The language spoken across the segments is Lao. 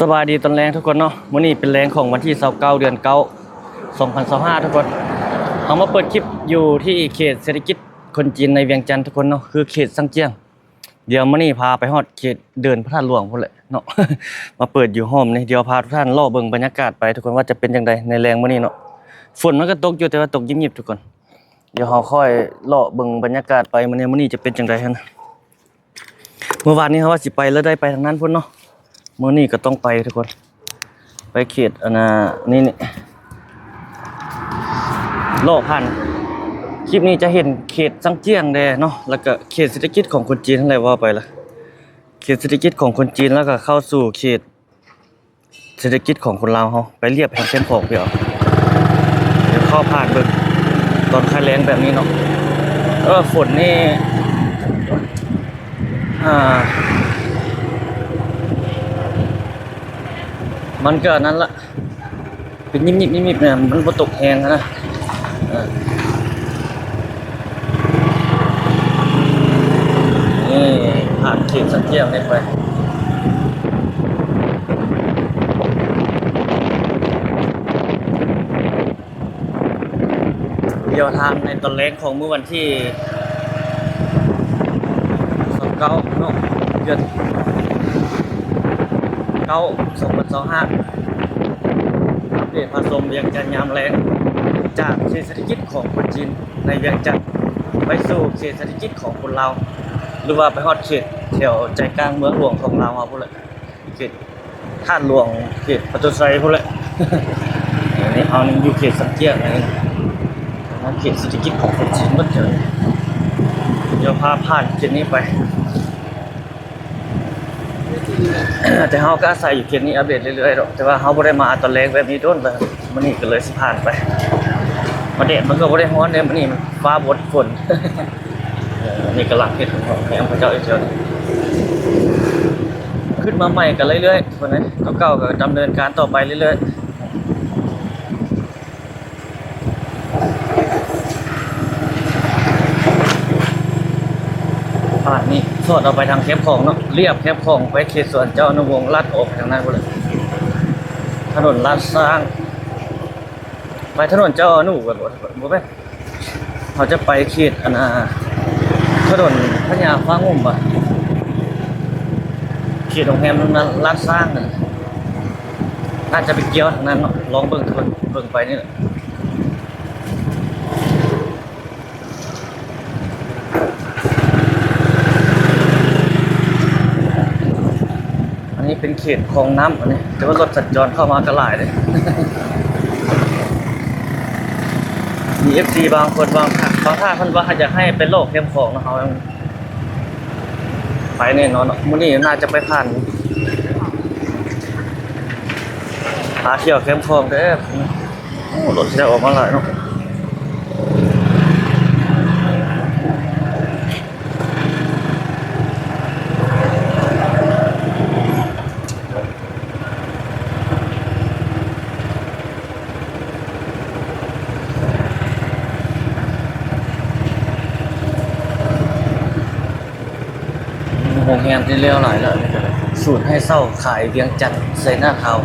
ສະບາຍດີຕອນແລງທຸກຄົນເນາະ, ມື້ນີ້ເປັນແລງຂອງວັນທີຊາວເກົ້າ ເດືອນເກົ້າ ສອງພັນຊາວຫ້າ ທຸກຄົນ. ເຮົາມາເປີດຄລິບຢູ່ທີ່ເຂດເສດຖະກິດຄົນຈີນໃນວຽງຈັນທຸກຄົນເນາະ, ຄືເຂດຊາງຈຽງ. ດຽວມື້ນີ້ພາໄປຮອດເຂດເດີ່ນພະທາດຫຼວງພຸ້ນແຫຼະເນາະ, ມາເປີດຢູ່ຮ່ອມນີ້. ດຽວພາທຸກທ່ານເລາະເບິ່ງບັນຍາກາດໄປທຸກຄົນ ວ່າຈະເປັນຈັ່ງໃດໃນແລງມື້ນີ້ເນາະ. ຝົນມັນກໍຕົກຢູ່ ແຕ່ວ່າຕົກຍິບໆ ທຸກຄົນ. ດຽວເຮົາຄ່ອຍເລາະເບິ່ງບັນຍາກາດໄປ ມື້ນີ້ ມື້ນີ້ຈະເປັນຈັ່ງໃດຫັ້ນ. ມື້ວານນີ້ເຮົາວ່າຊິໄປ ແລ້ວໄດ້ໄປທາງນັ້ນພຸ້ນເນາະ, ມື້ນີ້ກໍຕ້ອງໄປທຸກຄົນ. ໄປເຂດອັນນ່າ ນີ້ ນີ້ ເລາະຜ່ານ. ຄລິບນີ້ຈະເຫັນເຂດຊາງຈຽງແດ່ເນາະ, ແລ້ວກໍເຂດເສດຖະກິດຂອງຄົນຈີນຫັ້ນແຫຼະ ເວົ້າໄປລະ ເຂດເສດຖະກິດຂອງຄົນຈີນ ແລ້ວກໍເຂົ້າສູ່ເຂດເສດຖະກິດຂອງຄົນລາວເຮົາ. ໄປລຽບທາງແຄມຂອງເພິ່ນເອົາ, ດຽວເຂົ້າຜ່ານເບິ່ງຕອນຄ່າຍແລງແບບນີ້ເນາະ. ເອີ ຝົນນີ້ ອ່າ ມັນກໍອັນນັ້ນລະ ເປັນຍິບໆໆໆ ນະ, ມັນບໍ່ຕົກແຮງນະ. ເອີ ນີ້ ຜ່ານເຂດຊາງຈຽງນີ້ໄປ. ດຽວທາງໃນຕອນແລງຂອງມື້ວັນທີຊາວເກົ້າເນາະ ເດືອນເກົ້າ ສອງພັນຊາວຫ້າ ອັບເດດພາຊົມວຽງຈັນຍາມແລງ ຈາກເຂດເສດຖະກິດຂອງຄົນຈີນໃນວຽງຈັນ ໄປສູ່ເຂດເສດຖະກິດຂອງຄົນລາວ ຫຼືວ່າໄປຮອດເຂດແຖວໃຈກາງເມືອງຫຼວງຂອງລາວເຮົາພຸ້ນແຫຼະ. ເຂດທາດຫຼວງ ເຂດປະຕູໄຊພຸ້ນແຫຼະ. ອັນນີ້ເຮົາຍັງຢູ່ເຂດຊາງຈຽງນີ້, ເຂດເສດຖະກິດຂອງຄົນຈີນໝົດເລີຍ. ດຽວພາຜ່ານເຂດນີ້ໄປ. ແຕ່ເຮົາກໍອາໄສຢູ່ເຂດນີ້ອັບເດດເລື້ອຍໆດອກ, ແຕ່ວ່າເຮົາບໍ່ໄດ້ມາຕອນແລງແບບນີ້ດົນແລ້ວ, ມື້ນີ້ກໍເລີຍຊິຜ່ານໄປ. ມາແດດມັນກໍບໍ່ໄດ້ຮ້ອນເດ້, ມື້ນີ້ມັນຟ້າບົດຝົນ. ເອີ ນີ້ກຳລັງເຮັດໂຮງແຮມເຂົາເຈົ້າຢູ່ແຖວນີ້. ຂຶ້ນມາໃໝ່ກໍເລື້ອຍໆ ຄົນໃດ ຕົວເກົ່າກໍດຳເນີນການຕໍ່ໄປເລື້ອຍໆ. ຜ່ານນີ້ສອດອອກໄປທາງແຄມຂອງເນາະ, ລຽບແຄມຂອງໄປເຂດສວນເຈົ້າອະນຸວົງ ລັດອອກໄປທາງນັ້ນພຸ້ນແຫຼະ, ຖະໜົນລາດຊ້າງ. ໄປຖະໜົນເຈົ້າອະນຸບໍ່? ບໍ່ແມ່ນ. ເຮົາຈະໄປເຂດອັນນ່າ ຖະໜົນພະຍາຟ້າງຸ່ມບໍ? ເຂດໂຮງແຮມນັ້ນ ລາດຊ້າງນັ້ນ. ໜ້າຈະໄປກ່ຽວທາງນັ້ນເນາະ, ລອງເບິ່ງທຸກຄົນ, ເບິ່ງໄປນີ້ແຫຼະ. ອັນນີ້ເປັນເຂດຄອງນ້ຳ ອັນນີ້ ແຕ່ວ່າລົດສັນຈອນເຂົ້າມາກໍຫຼາຍເດ້. ມີເອັຟຊີບາງຄົນ ບາງ ບາງທ່ານເພິ່ນວ່າຢາກໃຫ້ໄປເລາະແຄມຂອງນະ, ເຮົາໄປແນ່ນອນເນາະ. ມື້ນີ້ໜ້າຈະໄປຜ່ານ ພາທ່ຽວແຄມຂອງເດີ. ໂອ້ ລົດເຂົາເຈົ້າອອກມາຫຼາຍເນາະ. ໂຮງແຮມທີ່ແລ້ວຫຼາຍແລ້ວ, ສູນໃຫ້ເຊົ່າຂາຍວຽງຈັນໄຊນາທາວ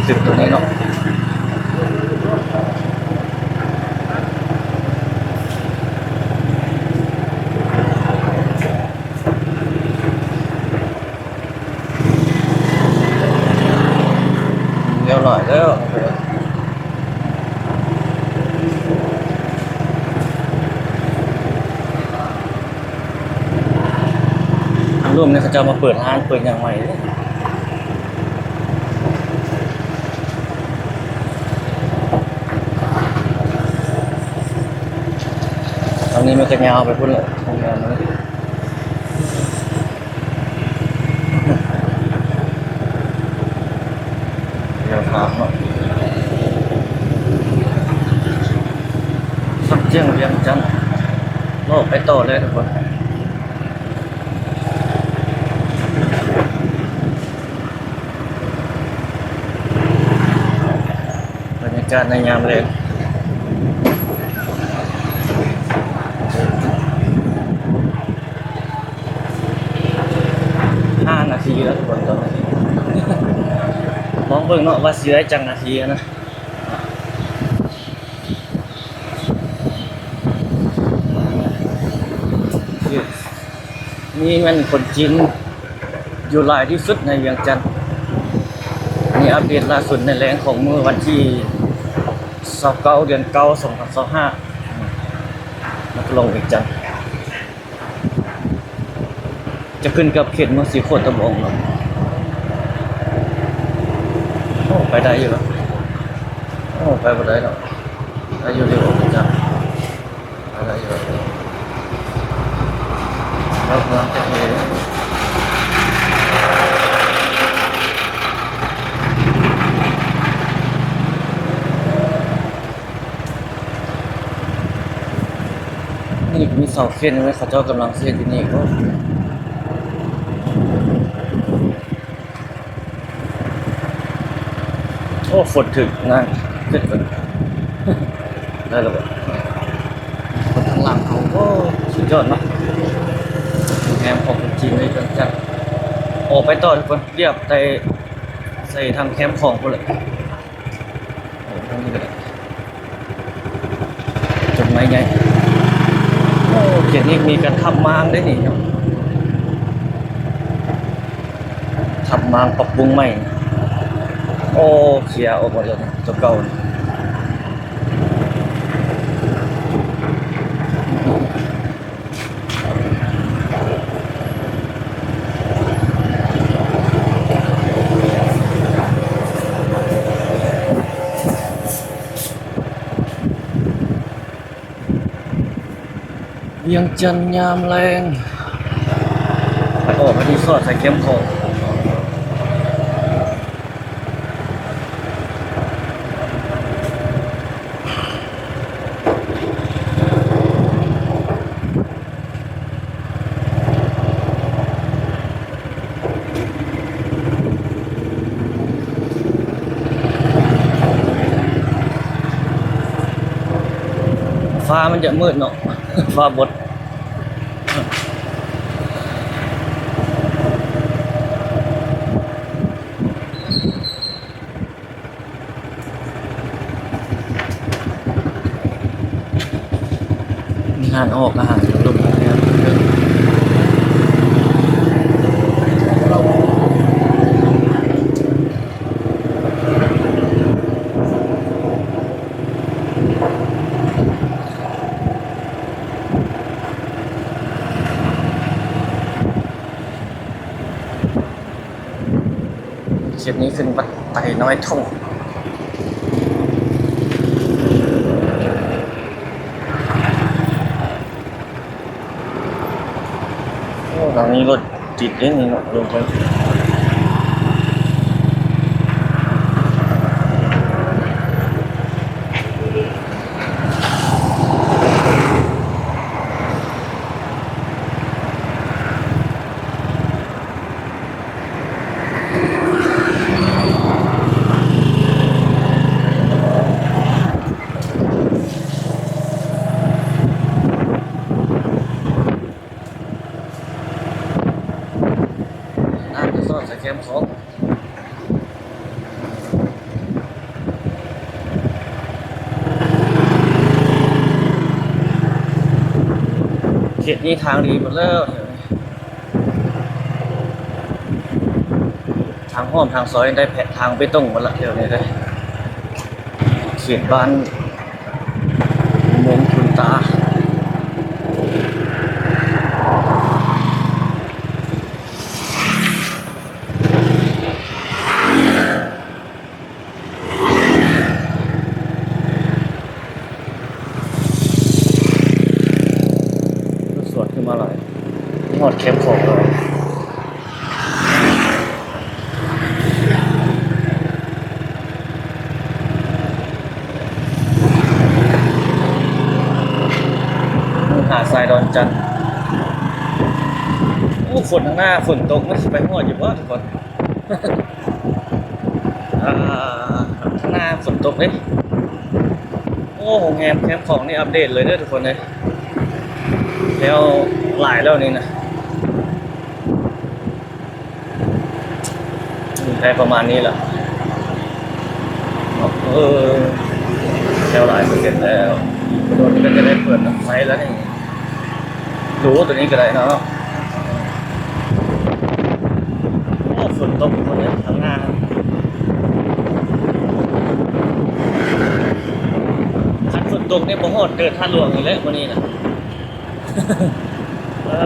ຕຶກຕົວນີ້ເນາະ. ແລ້ວຫຼາຍແລ້ວ. ທາງລຸ່ມນີ້ເຂົາເຈົ້າມາເປີດຮ້ານເປີດຫຍັງໃໝ່ເດ້. ທາງນີ້ມັນກໍຍາວໄປພຸ້ນແຫຼະ ໂຮງແຮມນີ້. ດຽວຖາມເນາະ ສັກຈຽງວຽງຈັນ ເລາະໄປຕໍ່ເລີຍທຸກຄົນ. ບັນຍາກາດໃນຍາມແລງ. ຫ້ານາ ທີ່ແລ້ວທຸກຄົນ ຕອນນີ້ ລອງເບິ່ງເນາະວ່າຊິໄດ້ຈັກນາທີຫັ້ນນະ. ນີ້ແມ່ນຄົນຈີນຢູ່ຫຼາຍທີ່ສຸດໃນວຽງຈັນ. ອັນນີ້ອັບເດດລ່າສຸດໃນແລງຂອງມື້ວັນທີຊາວເກົ້າ ເດືອນເກົ້າ ສອງພັນຊາວຫ້າ ນະຄອນຫຼວງວຽງຈັນ. ຈະຂຶ້ນກັບເຂດເມືອງສີໂຄດຕະບອງເນາະ. ໂອ້ ໄປໄດ້ຢູ່ລະ. ໂອ້ ໄປບໍ່ໄດ້ດອກ. ໄດ້ຢູ່ເດ ໄປໄດ້ຢູ່. ເຮົາກຳລັງຈະເຮັດ ນີ້ມີເສົາເຄນໄວ້ ເຂົາເຈົ້າກຳລັງຊິເຮັດຢູ່ນີ້. ໂອ້ ໂອ້ ຝົນຖືກນາງ ຂຶ້ນໄປ ໄດ້ແລ້ວບໍ່? ຄົນທາງຫຼັງເຮົາ ໂອ້ ສຸດຍອດເນາະ. ໂຮງແຮມຂອງຄົນຈີນເລີຍ ຈັດ ອອກໄປຕໍ່ທຸກຄົນ ລຽບໄປໃສ່ທາງແຄມຂອງພຸ້ນແຫຼະ. ໂອ້ ທາງນີ້ກໍໄດ້ ຕົ້ນໄມ້ໃຫຍ່. ໂອ້ ເຂດນີ້ມີການທຳມາງໄດ້ນີ້ເນາະ ທຳມາງປັບປຸງໃໝ່. ໂອ້ ເຄຍອອກໝົດແລ້ວ ຕົວເກົ່າ. ວຽງຈັນຍາມແລງ ໄປອອກໄປຣີສອດໃສ່ແຄມຂອງ. ຟ້າມັນຈະມືດເນາະ ຟ້າບົດ. ມີຮ້ານອອກອາຫານ ເຂດນີ້ຂຶ້ນວັດໄຕນ້ອຍທົ່ງ. ໂອ້ ທາງນີ້ລົດຕິດເດ້ນີ້ເນາະ ລົງໄປ. ນ້ຳຈະຊອດໃສ່ແຄມຂອງ. ເຂດນີ້ທາງດີໝົດແລ້ວ ທາງອ້ອມທາງຊອຍໄດ້ແພະທາງເບຕົງໝົດລະ ແຖວນີ້ເດ້ ເຂດບ້ານ ເມືອງຄຸນຕາ. ລົດສວນຂຶ້ນມາຫຼາຍ ຮອດແຄມຂອງແລ້ວ. ຫາດຊາຍດອນຈັນ. ໂອ້ ຝົນທາງໜ້າຝົນຕົກ ມັນຊິໄປຮອດຢູ່ບໍ່ທຸກຄົນ? ອ່າ ທາງໜ້າຝົນຕົກເດ້. ໂອ້ ໂຮງແຮມແຄມຂອງນີ້ອັບເດດເລີຍເດີທຸກຄົນເອີຍ ແລ້ວຫຼາຍແລ້ວນີ້ນະ. ໄດ້ປະມານນີ້ລະ ເອີ ແຖວຫຼາຍເປີເຊັນແລ້ວ ໂດນກໍຈະໄດ້ເປີດໄຟແລ້ວນີ້ ດູໂຕນີ້ກໍໄດ້ເນາະ. ໂອ້ ຝົນຕົກໝົດເລີຍຂ້າງໜ້າ ຄັນຝົນຕົກນີ້ບໍ່ຮອດເດີນທາດຫຼວງນີ້ແຫຼະມື້ນີ້ນະ. ເອີ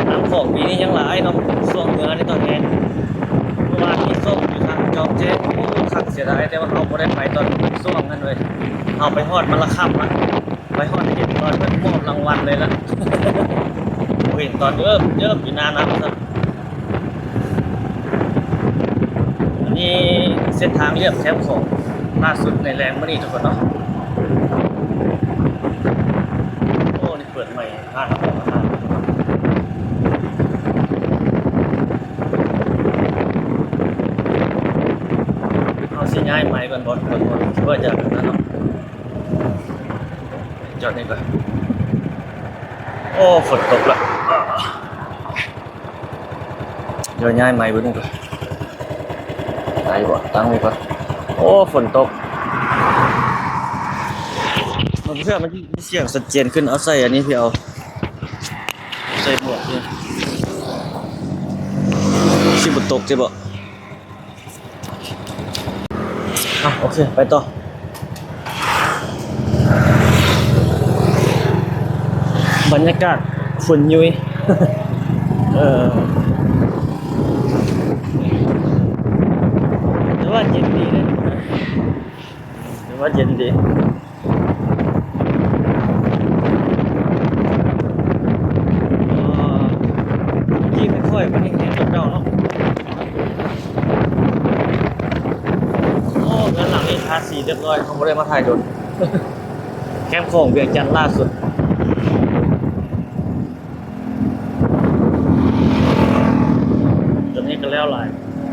ນ້ຳຂອງປີນີ້ຍັງຫຼາຍເນາະ ຊ່ວງເຮືອນີ້ຕອນແຮງ ເມື່ອວານນີ້ສົ່ງຢູ່ທາງຈອມແຈ້ງ ໂອ້ ຄັກເສຍດາຍ ແຕ່ວ່າເຮົາບໍ່ໄດ້ໄປຕອນຊ່ວງນັ້ນເວີຍ ເຮົາໄປຮອດມັນລະຄ່ຳລະ ໄປຮອດເຫັນຕອນເພິ່ນມອບລາງວັນເລີຍລະ ບໍ່ເຫັນຕອນເອີບເຈີບຢູ່ໜ້ານ້ຳຊ້ຳ. ອັນນີ້ເສັ້ນທາງລຽບແຄມຂອງລ່າສຸດໃນແລງມື້ນີ້ທຸກຄົນເນາະ. ໂອ້ ນີ້ເປີດໃໝ່ ຜ່ານມາ ເຮົາຊິຍ້າຍໄມກ່ອນບໍ່ ທຸກຄົນ ຄືວ່າຈະນັ້ນເນາະ. ຈອດນີ້ກ່ອນ ໂອ້ ຝົນຕົກລະ ດຽວຍ້າຍໄມເບິ່ງກ່ອນ ໄດ້ບໍ່ ຕັ້ງໄວ້ກ່ອນ ໂອ້ ຝົນຕົກ ເພື່ອມັນມີສຽງຊັດເຈນຂຶ້ນ ເອົາໃສ່ອັນນີ້ ພີ່ເອົາໃສ່ໝວກນີ້ ຊິບໍ່ຕົກຕິບໍ່? ອ່ະ ໂອເຄ ໄປຕໍ່ ບັນຍາກາດຝົນຍຸຍ ເອີ ແຕ່ວ່າເຢັນດີເດ້ ແຕ່ວ່າເຢັນດີ. ເອີ ຂີ່ຄ່ອຍໆ ມັນແຮງກວ່າເກົ່າເນາະ. ໂອ້ ເຮືອນຫຼັງນີ້ທາສີຮຽບຮ້ອຍ ເຮົາບໍ່ໄດ້ມາຖ່າຍດົນ ແຄມຂອງວຽງຈັນລ່າສຸດ. ຕົວນີ້ກໍແລ້ວຫຼາຍ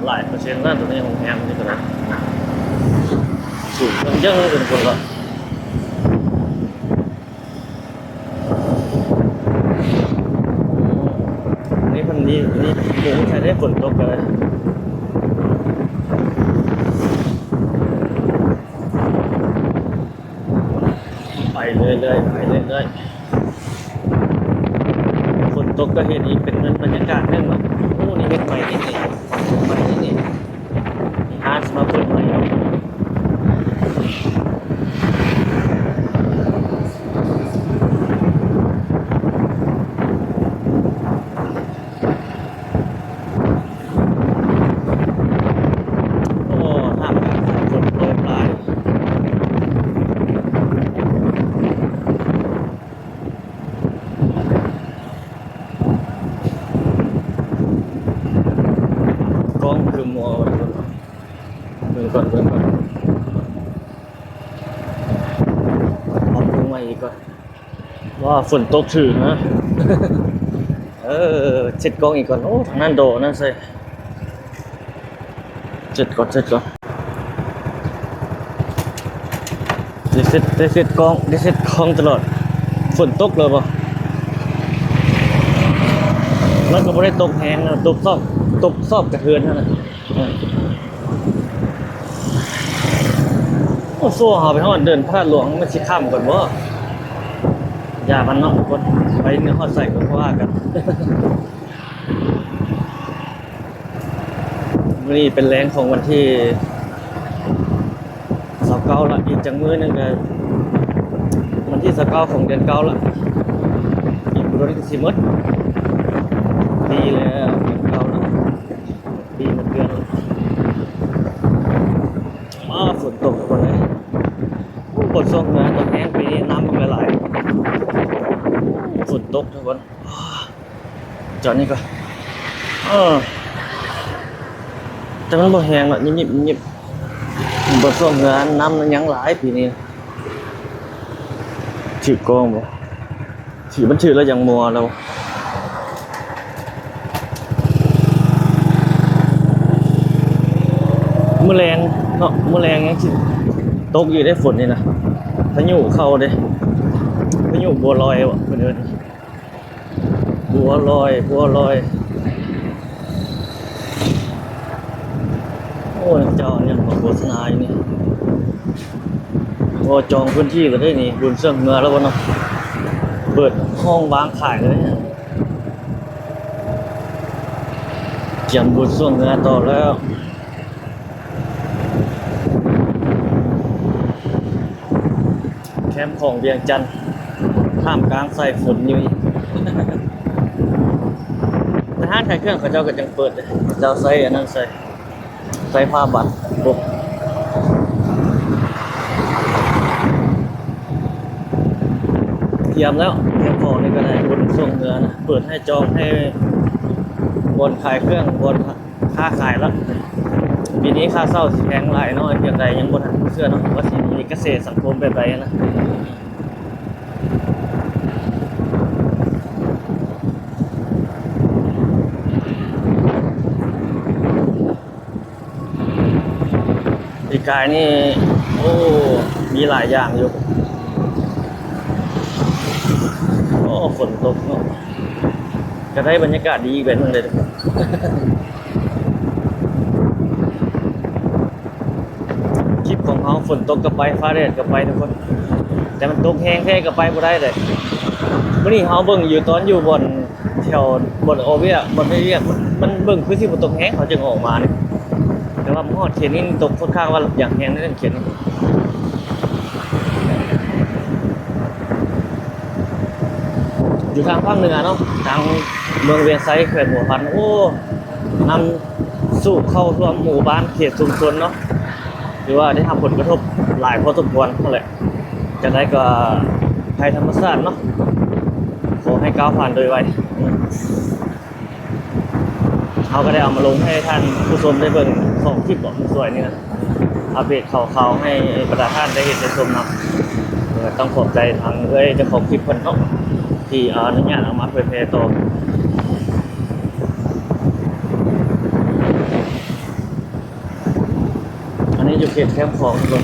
ຫຼາຍເປີເຊັນແລ້ວ ຕົວນີ້ໂຮງແຮມນີ້ກໍໄດ້ ສູງເບິ່ງເບິ່ງເປັນຄົນລະ ນີ້ເພິ່ນນີ້ ນີ້ມຸງໃສ່ໄດ້ ຝົນຕົກກໍໄດ້ ໄປເລື້ອຍໆ ໄປເລື້ອຍໆ. ຝົນຕົກກໍເຮັດອີກເປັນບັນຍາກາດໜຶ່ງເນາະ. ໂອ້ ນີ້ເຮັດໃໝ່ນີ້ ເຮັດໃໝ່ນີ້ ມີຮ້ານຊິມາເປີດໃໝ່ເນາະ. ໂອ້ ທ່າມກາງຝົນໂປຣຍປາຍ ກ້ອງຄືມົວ ເບິ່ງກ່ອນ ເບິ່ງກ່ອນ ປັບປຸງໃໝ່ອີກກ່ອນ. ວ່າຝົນຕົກຖືກນະ ເອີ ເຊັດກ້ອງອີກກ່ອນ. ໂອ້ ທາງນັ້ນໂດນັ້ນໃສ່ ເຊັດກ່ອນ ເຊັດກ່ອນ ໄດ້ເຊັດ ໄດ້ເຊັດກ້ອງ ໄດ້ເຊັດກ້ອງຕະຫຼອດ. ຝົນຕົກເລີຍບໍ່? ມັນກໍບໍ່ໄດ້ຕົກແຮງນະ ຕົກຊອບ ຕົກຊອບກະເທືອນຫັ້ນນະ. ໂອ້ ໂຊເຮົາໄປຮອດເດີ່ນພະທາດຫຼວງ ມັນຊິຄ່ຳກ່ອນບໍ່? ຢ່າມັນເນາະທຸກຄົນ ໄປເໜືອຮອດໃສກໍບໍ່ວ່າກັນ. ມື້ນີ້ເປັນແລງຂອງວັນທີຊາວເກົ້າລະ ອີກຈັກມື້ໜຶ່ງກໍວັນທີຊາວເກົ້າຂອງເດືອນເກົ້າລະ ອີກບໍ່ດົນກໍຊິໝົດປີແລ້ວ ເດືອນເກົ້າລະ. ປີໝົດເດືອນ. ອ້າ ຝົນຕົກທຸກຄົນເອີຍ ໂອ້ ຝົນຕົກເຮືອນແຮງປີນີ້ ນ້ຳມັນກໍຫຼາຍ ຝົນຕົກທຸກຄົນ. ຈອດນີ້ກ່ອນ ເອີ ແຕ່ມັນບໍ່ແຮງດອກ ຍິບໆ ຍິບໆ ບໍ່ຊ່ວງເຮືອນ ນ້ຳມັນຍັງຫຼາຍປີນີ້ ຖືກກ້ອງບໍ່? ຖື ມັນຖືແລ້ວຍັງມົວແລ້ວ. ມື້ແລງເນາະ ມື້ແລງຍັງຊິຕົກຢູ່ເດ້ ຝົນນີ້ນະ ພາຍຸເຂົ້າເດ້ ພາຍຸບົວລອຍເບາະ ເພິ່ນເອີ້ນ ບົວລອຍ ບົວລອຍ. ໂອ້ຍ ເຈົ້າຍັງມາໂຄສະນາຢູ່ນີ້. ໂອ້ ຈອງພື້ນທີ່ແລ້ວເດ້ນີ້ ບຸນຊ່ວງເຮືອແລ້ວບໍ່ເນາະ? ເປີດຫ້ອງວາງຂາຍແລ້ວເດ້. ກຽມບຸນຊ່ວງເຮືອຕໍ່ແລ້ວ. ແຄມຂອງວຽງຈັນ ທ່າມກາງສາຍຝົນຢູ່ອີກ. ແຕ່ຮ້ານຂາຍເຄື່ອງເຂົາເຈົ້າກໍຍັງເປີດເດ້ ເຂົາເຈົ້າໃຊ້ອັນນັ້ນໃສ່ ໃຊ້ຜ້າບັດປົກ. ກຽມແລ້ວ ແຄມຂອງນີ້ກໍໄດ້ ຄົນສົ່ງເຮືອນະ ເປີດໃຫ້ຈອງໃຫ້ບ່ອນຂາຍເຄື່ອງ ບ່ອນ ຄ້າຂາຍລະ. ປີນີ້ຄ່າເຊົ່າຊິແພງຫຼາຍນ້ອຍພຽງໃດຍັງບໍ່ທັນຮູ້ເຊື່ອເນາະ ວ່າຊິມີກະແສສັງຄົມແບບໃດນະ. ປີກາຍນີ້ ໂອ້ ມີຫຼາຍຢ່າງຢູ່. ໂອ້ ຝົນຕົກເນາະ ກໍໄດ້ບັນຍາກາດດີອີກແບບໜຶ່ງເລີຍທຸກຄົນ. ຄລິບຂອງເຮົາ ຝົນຕົກກໍໄປ ຟ້າແດດກໍໄປທຸກຄົນ ແຕ່ມັນຕົກແຮງແທ້ກໍໄປບໍ່ໄດ້ເດ້. ມື້ນີ້ເຮົາເບິ່ງຢູ່ ຕອນຢູ່ບ່ອນ ແຖວບ່ອນອອກວຽກ ບ່ອນເຮັດວຽກ ມັນ ມັນເບິ່ງຄືຊິບໍ່ຕົກແຮງ ເຂົາຈຶ່ງອອກມານີ້ ແຕ່ວ່າມາຮອດເຂດນີ້ຕົກຄ່ອນຂ້າງວ່າຢ່າງແຮງເດ້ເຂດນີ້. ຢູ່ທາງພາກເໜືອເນາະ ທາງເມືອງວຽງໄຊ ແຂວງຫົວພັນ ໂອ້ ນ້ຳສູງເຂົ້າຖ້ວມໝູ່ບ້ານເຂດຊຸມຊົນເນາະ ຖືວ່າໄດ້ຮັບຜົນກະທົບຫຼາຍພໍສົມຄວນຫັ້ນແຫຼະ. ຈັ່ງໃດກໍໄພທຳມະຊາດເນາະ ຂໍໃຫ້ກ້າວຜ່ານໂດຍໄວ. ເຮົາກໍໄດ້ເອົາມາລົງໃຫ້ທ່ານຜູ້ຊົມໄດ້ເບິ່ງສອງຄລິບເບາະ ມື້ສວຍນີ້ນະ ອັບເດດຂ່າວຄາວໃຫ້ບັນດາທ່ານໄດ້ເຫັນໄດ້ຊົມນຳ. ເອີ ຕ້ອງຂອບໃຈທາງເອື້ອຍເຈົ້າຂອງຄລິບເພິ່ນເນາະ ທີ່ອະນຸຍາດເອົາມາເຜີຍແຜ່ຕໍ່. ອັນນີ້ຢູ່ເຂດແຄມຂອງທຸກຄົນ.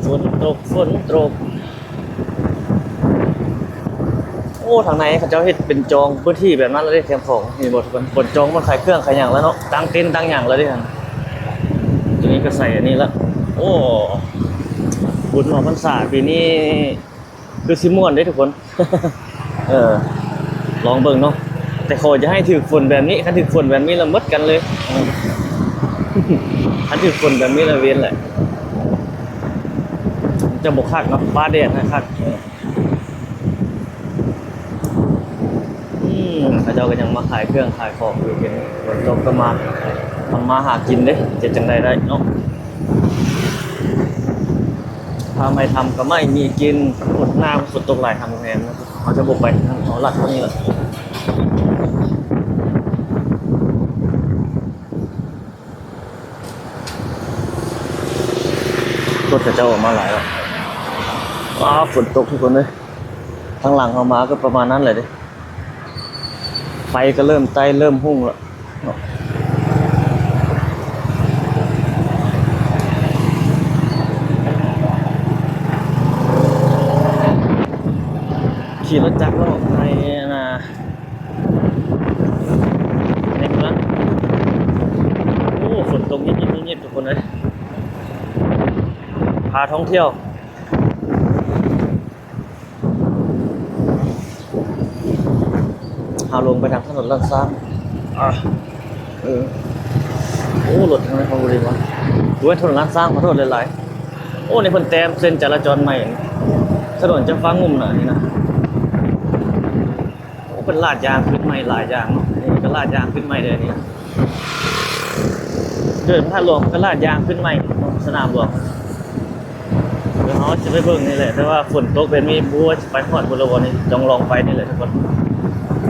ຝົນຕົກ ຝົນຕົກ. ໂອ້ ທາງໃນເຂົາເຈົ້າເຮັດເປັນຈອງພື້ນທີ່ແບບນັ້ນແລ້ວເດ້ ແຄມຂອງ ເຫັນບໍ່ທຸກຄົນ? ບ່ອນຈອງ ບ່ອນຂາຍເຄື່ອງຂາຍຫຍັງແລ້ວເນາະ ຕັ້ງເຕັນຕັ້ງຫຍັງແລ້ວເດ້ຫັ້ນ. ຕົວນີ້ກໍໃສ່ອັນນີ້ລະ. ໂອ້ ບຸນອອກພັນສາປີນີ້ຄືຊິມ່ວນເດ້ທຸກຄົນ. ເອີ ລອງເບິ່ງເນາະ ແຕ່ຂໍຢ່າໃຫ້ຖືກຝົນແບບນີ້ ຄັນຖືກຝົນແບບນີ້ລະໝົດກັນເລີຍ. ເອີ ຄັນຖືກຝົນແບບນີ້ລະເວນແຫຼະ ຈະບໍ່ຄັກເນາະ ຟ້າແດດນະຄັກ. ເອີ ອືມ ເຂົາເຈົ້າກໍຍັງມາຂາຍເຄື່ອງຂາຍຂອງຢູ່ ເຫັນຝົນຕົກກໍມາທຳມາຫາກິນເດ້ ເຮັດຈັ່ງໃດໄດ້ເນາະ. ຖ້າໄມ່ທຳກໍໄມ່ມີກິນ ຝົນໜາວ ຝົນຕົກຫຼາຍທຳໂຮງແຮມນະ ເຮົາຈະບໍ່ໄປທາງເຮົາລັດເທົ່ານີ້ລະ. ລົດເຂົາເຈົ້າອອກມາຫຼາຍແລ້ວ. ວ້າ ຝົນຕົກທຸກຄົນເອີຍ ທາງຫຼັງເຮົາມາກໍປະມານນັ້ນແຫຼະເດ້. ໄຟກໍເລີ່ມໄຕ້ເລີ່ມຮຸ່ງແລ້ວເນາະ. ຂີ່ລົດຈັກເລາະໃນ ອັນນ່າ ໃນເມືອງ. ໂອ້ ຝົນຕົກຍິບໆໆໆ ທຸກຄົນເອີຍ ພາທ່ອງທ່ຽວ. ເຮົາລົງໄປທາງຖະໜົນລ້ານຊ້າງ. ອາ ເອີ ໂອ້ ລົດທາງໃນຂອງບໍລິວານ ໂອ້ຍ ຖະໜົນລ້ານຊ້າງ ຂໍໂທດຫຼາຍໆ. ໂອ້ ນີ້ເພິ່ນແຕ້ມເສັ້ນຈະລາຈອນໃໝ່ ຖະໜົນຈຳປາງຸ່ມນະ ນີ້ນະ. ໂອ້ ເພິ່ນລາດຢາງຂຶ້ນໃໝ່ຫຼາຍຢ່າງເນາະ ນີ້ກໍລາດຢາງຂຶ້ນໃໝ່ເດ້ນີ້. ເດີນພະທາດຫຼວງເພິ່ນກໍລາດຢາງຂຶ້ນໃໝ່ເນາະ ສະໜາມຫຼວງ. ດຽວເຮົາຊິໄປເບິ່ງນີ້ແຫຼະ ແຕ່ວ່າຝົນຕົກແບບນີ້ ບໍ່ຮູ້ວ່າຊິໄປຮອດບໍ່ລະບໍ່ນີ້ ຕ້ອງລອງໄປນີ້ແຫຼະທຸກຄົນ.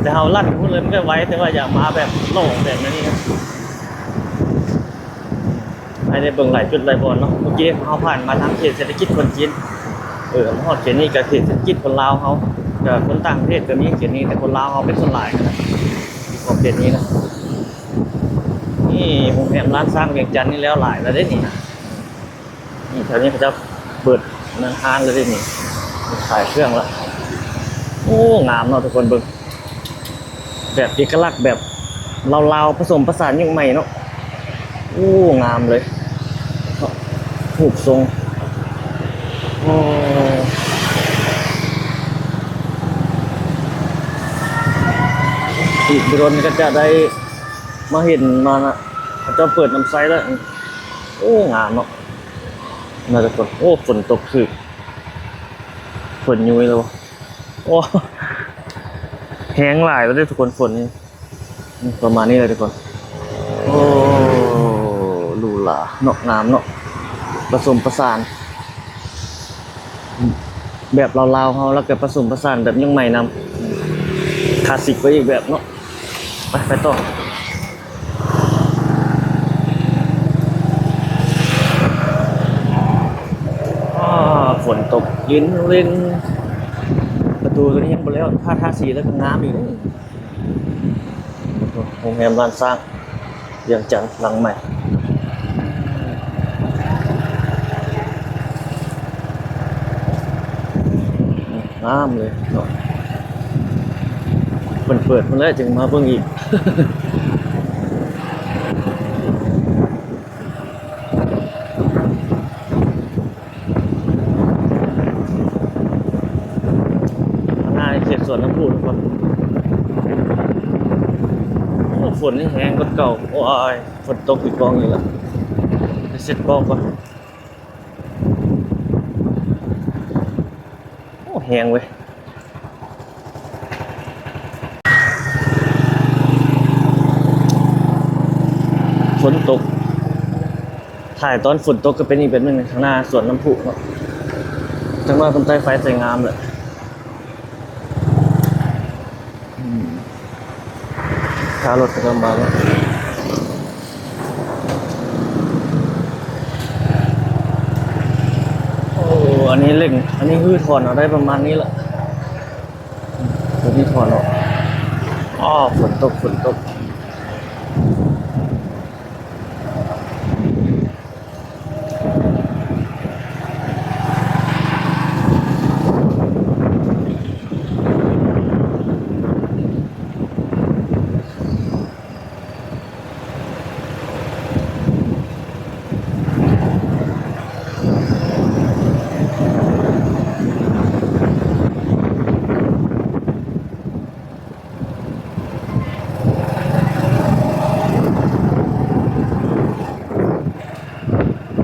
ແຕ່ເຮົາລັດໄປພຸ້ນເລີຍມັນກໍໄວ ແຕ່ວ່າຢາກມາແບບຫຼອງແບບນັ້ນນີ້ນະ ໃຫ້ໄດ້ເບິ່ງຫຼາຍຈຸດຫຼາຍບ່ອນເນາະ. ເມື່ອກີ້ເຮົາຜ່ານມາທາງເຂດເສດຖະກິດຄົນຈີນ ເອີ ມາຮອດເຂດນີ້ກໍເຂດເສດຖະກິດຄົນລາວເຮົາ ກໍຄົນຕ່າງປະເທດກໍມີເຂດນີ້ ແຕ່ຄົນລາວເຮົາເປັນສ່ວນຫຼາຍນະ ຢູ່ຂອບເຂດນີ້ນະ. ນີ້ໂຮງແຮມລ້ານຊ້າງວຽງຈັນນີ້ແລ້ວຫຼາຍແລ້ວເດ້ນີ້ນະ. ນີ້ແຖວນີ້ເຂົາເຈົ້າເປີດອັນນັ້ນຮ້ານແລ້ວເດ້ນີ້ ຂາຍເຄື່ອງລະ. ໂອ້ ງາມເນາະທຸກຄົນ ເບິ່ງ ແບບເອກະລັກ ແບບ ລາວໆ ປະສົມປະສານຍຸກໃໝ່ເນາະ. ໂອ້ ງາມເລີຍເນາະ ຮູບຊົງ. ໂອ້ ອີກບໍ່ດົນກໍຈະໄດ້ມາເຫັນ ມາ ເຂົາເຈົ້າເປີດນ້ຳໃຊ້ແລ້ວ. ໂອ້ ງາມເນາະ ນະທຸກຄົນ. ໂອ້ ຝົນຕົກຖືກ ຝົນຍຸຍແລ້ວ. ໂອ້ ແຮງຫຼາຍແລ້ວເດ້ທຸກຄົນ ຝົນນີ້. ອືມ ປະມານນີ້ແຫຼະທຸກຄົນ. ໂອ້ ຫຼູຫຼາເນາະ ງາມເນາະ ປະສົມປະສານ ແບບລາວໆເຮົາ ແລ້ວກໍປະສົມປະສານແບບຍຸກໃໝ່ນຳ ຄລາສສິກໄປອີກແບບເນາະ. ໄປ ໄປຕໍ່. ອ້າ ຝົນຕົກລິນລິນ ປະຕູຕົວນີ້ຍັງບໍ່ແລ້ວ ຖ້າທາສີແລ້ວກໍງາມອີກເດ້. ໂຮງແຮມລ້ານຊ້າງ ວຽງຈັນ ຫຼັງໃໝ່ ງາມເລີຍເນາະ. ເພິ່ນເປີດພຸ້ນແຫຼະ ຈຶ່ງມາເບິ່ງອີກ. ຂ້າງໜ້າເຂດສວນນ້ຳພຸທຸກຄົນ. ໂອ້ ຝົນນີ້ແຮງກວ່າເກົ່າ. ໂອ້ຍ ຝົນຕົກອີກກ້ອງອີກລະ ໄປເຊັດກ້ອງກ່ອນ. ໂອ້ ແຮງເວີຍ ຝົນຕົກ. ຖ່າຍຕອນຝົນຕົກກໍເປັນອີກແບບໜຶ່ງ ຂ້າງໜ້າສວນນ້ຳພຸເນາະ. ຈັກໜ້ອຍເພິ່ນໄຕ້ໄຟໃສ່ງາມແຫຼະ. ອືມ ຖ້າລົດປະຈຳວັນ. ໂອ້ ອັນນີ້ເລັ່ງ ອັນນີ້ຮື້ຖອນເອົາໄດ້ປະມານນີ້ລະ. ຕົວນີ້ຖອນອອກ. ອໍ ຝົນຕົກ ຝົນຕົກ.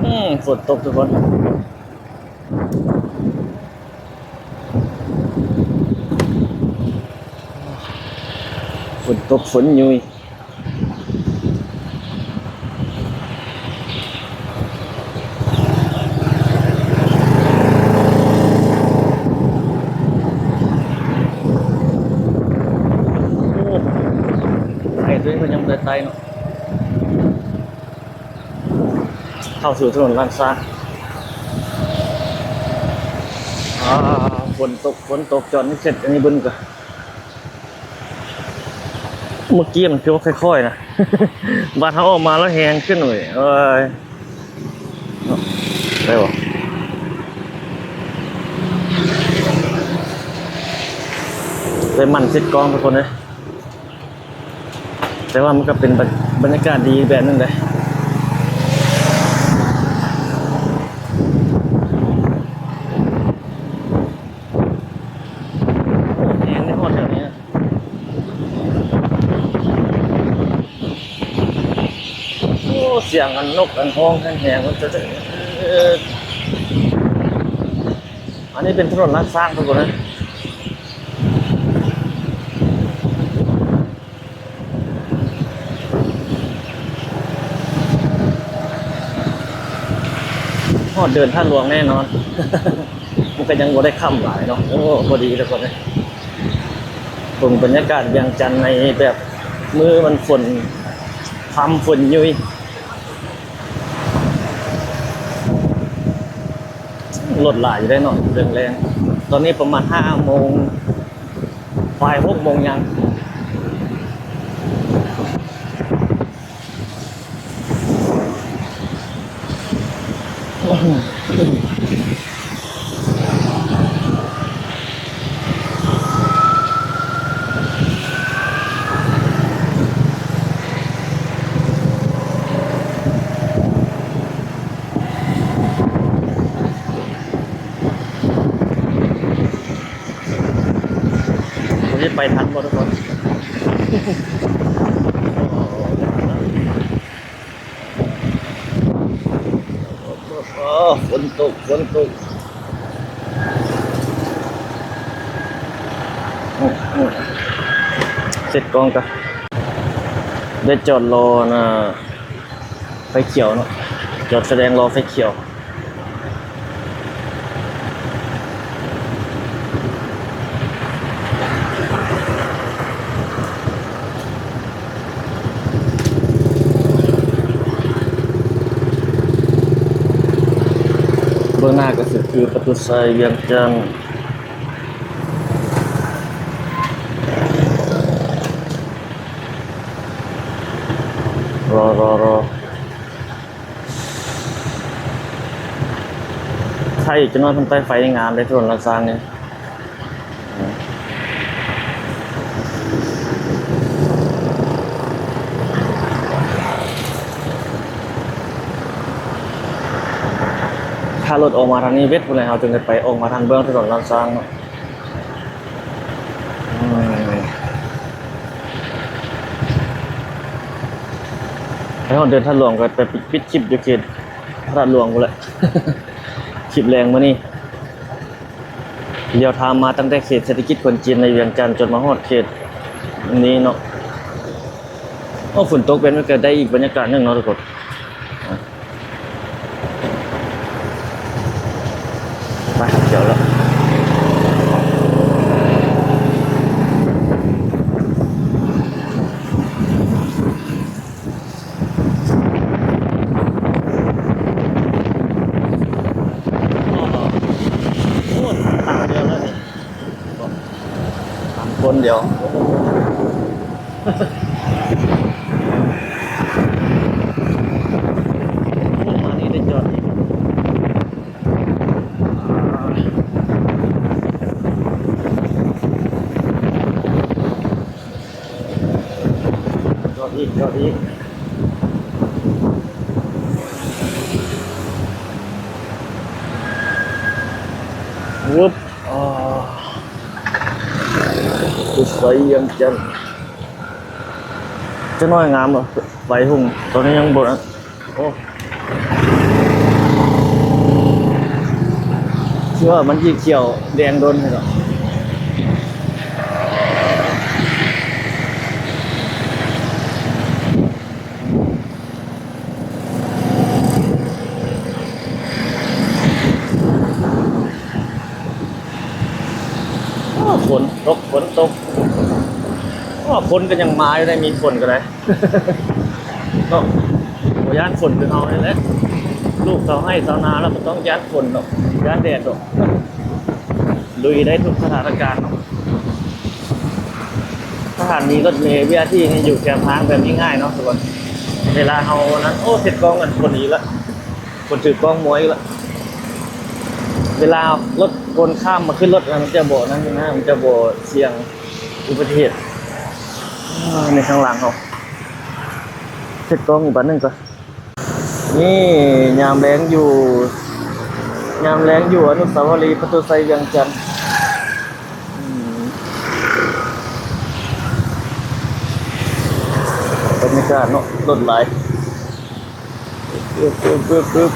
ອືມ ຝົນຕົກທຸກຄົນ ຝົນຕົກ ຝົນຍຸຍ. ໂອ້ ໄປຕົວນີ້ເພິ່ນຍັງບໍ່ໄດ້ໄຕ່ເນາະ. ເຂົ້າສູ່ຖະໜົນລ້ານຊ້າງ. ອາ ຝົນຕົກ ຝົນຕົກ ຈອດໃຫ້ເສັດ ອັນນີ້ເບິ່ງກ່ອນ. ເມື່ອກີ້ມັນຄືວ່າຄ່ອຍໆນະ ບາດເຮົາອອກມາແລ້ວແຮງຂຶ້ນເວີຍ. ເອີຍ ໄດ້ບໍ່? ໄດ້ໝັ່ນເຊັດກ້ອງທຸກຄົນເອີຍ. ແຕ່ວ່າມັນກໍເປັນບັນ ບັນຍາກາດດີອີກແບບໜຶ່ງເດ້. ໂອ້ ແຮງເດ້ ຮອດແຖວນີ້ນະ. ໂອ້ ສຽງອັນນົກອັນຮ້ອງແຮງໆ ມັນຈະ ເອີ ອັນນີ້ເປັນຖະໜົນລ້ານຊ້າງທຸກຄົນເອີຍ. ຮອດເດີ່ນທາດຫຼວງແນ່ນອນ. ມັນກໍຍັງບໍ່ໄດ້ຄ່ຳຫຼາຍເນາະ. ໂອ້ ພໍດີແລ້ວກໍໄດ້ເບິ່ງບັນຍາກາດວຽງຈັນໃນແບບມື້ວັນຝົນພຳ ຝົນຍຸຍ. ລົດຫຼາຍຢູ່ເດ້ເນາະ ເລື່ອງແລງ. ຕອນນີ້ປະມານຫ້າໂມງ ປາຍຫົກໂມງຍັງ. ໂ ທັນບໍ່ທຸກຄົນ? ໂອ້ ຝົນຕົກ ຝົນຕົກ. ເຊັດກ້ອງກະ ໄດ້ຈອດລໍນະ ໄຟຂຽວເນາະ, ຈອດສະແດງລໍໄຟຂຽວ. ເບື້ອງໜ້າກະຊິຄືປະຕູໄຊວຽງຈັນ. ລໍ ລໍ ລໍ ຖ້າອີກຈັກໜ້ອຍເພິ່ນໄຕ້ໄຟນີ້ງາມເດ້ ຖະໜົນລາດຊາງນີ້. ຖ້າລົດອອກມາທາງນີ້ເວັດພຸ້ນແຫຼະ ເຮົາຈຶ່ງໄດ້ໄປອອກມາທາງເບື້ອງຖະໜົນລາດຊາງເນາະ. ອືມ ໄປຮອດເດີ່ນທາດຫຼວງ ກະໄປປິດຄລິບຢູ່ເຂດພະທາດຫຼວງພຸ້ນແຫຼະ ຄລິບແລງມື້ນີ້. ລຽວທາງມາຕັ້ງແຕ່ເຂດເສດຖະກິດຄົນຈີນໃນວຽງຈັນ ຈົນມາຮອດເຂດນີ້ເນາະ. ໂອ້ ຝົນຕົກແບບນີ້ກະໄດ້ອີກບັນຍາກາດໜຶ່ງເນາະທຸກຄົນ. ໄປ ຈອດແລ້ວ. ໂອ້ ທາງດຽວເລີຍນີ້ ທາງຄົນດຽວ. ໂອ້ ມານີ້ໄດ້ຈອດອີກ. ຈອດອີກ ຈອດອີກ. ວຶບ ອາ ລົດໄຟວຽງຈັນ. ຈັກໜ້ອຍງາມບໍ່ ໄຟຫຸ່ງ ຕອນນີ້ຍັງບໍ່ ໂອ້ ຄືວ່າມັນຊິຂຽວແດງດົນເນາະ. ໂອ້ ຝົນຕົກ ຝົນຕົກ. ໂອ້ ຝົນກະຍັງມາຢູ່ໄດ໋ ມີຝົນກະໄດ້ເນາະ. ບໍ່ຢ້ານຝົນຄືເຮົານີ້ແຫຼະ ລູກຊາວໄຮ່ຊາວນາລະບໍ່ຕ້ອງຢ້ານຝົນດອກ ຢ້ານແດດດອກ ລຸຍໄດ້ທຸກສະຖານະການເນາະ. ສະຖານນີລົດເມ ບີອາທີ ນີ້ຢູ່ແຄມທາງແບບນີ້ງ່າຍເນາະທຸກຄົນ. ເວລາເຮົານັ້ນ ໂອ້ ເຊັດກ້ອງກັນ ຝົນອີກລະ ຄົນຖືກ້ອງມົວອີກລະ. ເວລາລົດຄົນຂ້າມມາຂຶ້ນລົດນະ ມັນຈະບໍ່ນັ້ນນະ ມັນຈະບໍ່ສ່ຽງອຸບັດຕິເຫດ. ອາ ໃນຂ້າງຫຼັງເຮົາ ເຊັດກ້ອງອີກບາດໜຶ່ງກະ ນີ້ ຍາມແລງຢູ່ ຍາມແລງຢູ່ອະນຸສາວະລີປະຕູໄຊວຽງຈັນ. ອືມ ບັນຍາກາດເນາະ ລົດຫຼາຍ. ປຶບ ປຶບ ປຶບ ປຶບ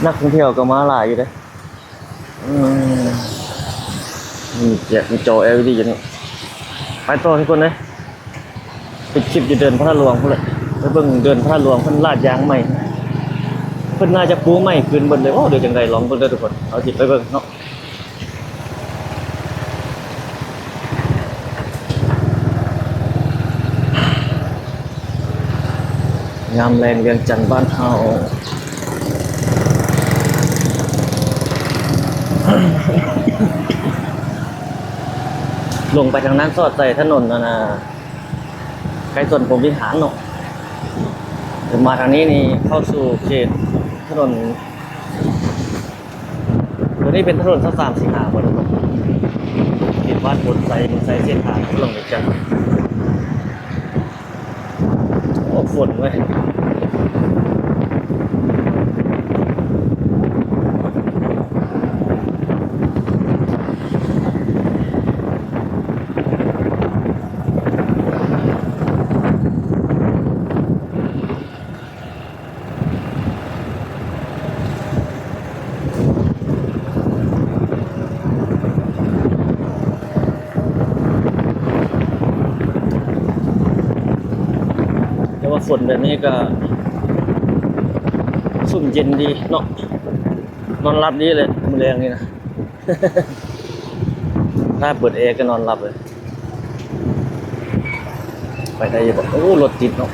ນັກທ່ອງທ່ຽວກະມາຫຼາຍຢູ່ເດ້. ອືມ ມີແຈກ ມີຈໍ ແອລອີດີ ຢູ່ນີ້. ໄປຕໍ່ທຸກຄົນເອີຍ ປິດຄລິບຢູ່ເດີ່ນພະທາດຫຼວງພຸ້ນແຫຼະ ໄປເບິ່ງເດີ່ນພະທາດຫຼວງ ເພິ່ນລາດຢາງໃໝ່ ເພິ່ນໜ້າຈະປູໃໝ່ຄືນເບິດເລີຍ. ໂອ້ ເດີຈັ່ງໃດ ລອງເບິ່ງເດີທຸກຄົນ ເຮົາຊິໄປເບິ່ງເນາະ. ຍາມແລງວຽງຈັນບ້ານເຮົາ ລົງໄປທາງນັ້ນສອດໃສ່ຖະໜົນອັນນ່າ ໃກ້ສວນພົມວິຫານເນາະ. ມາທາງນີ້ນີ້ເຂົ້າສູ່ເຂດຖະໜົນ ໂຕນີ້ເປັນຖະໜົນຊາວສາມ ຊາວສີ່ ຊາວຫ້າ ບໍ່ ເຂດບ້ານໂພນໄຊ ໂພນໄຊເສດຖາ ຫຼວງວຽງຈັນ. ໂອ້ ຝົນເວີຍ. ຝົນແບບນີ້ກໍຊຸ່ມເຢັນດີເນາະ ນອນຫຼັບດີເລີຍມື້ແລງນີ້ນະ. ຖ້າເປີດແອກໍນອນຫຼັບເລີຍ. ໄປໄດ້ຢູ່ບໍ່? ໂອ້ ລົດຕິດເນາະ.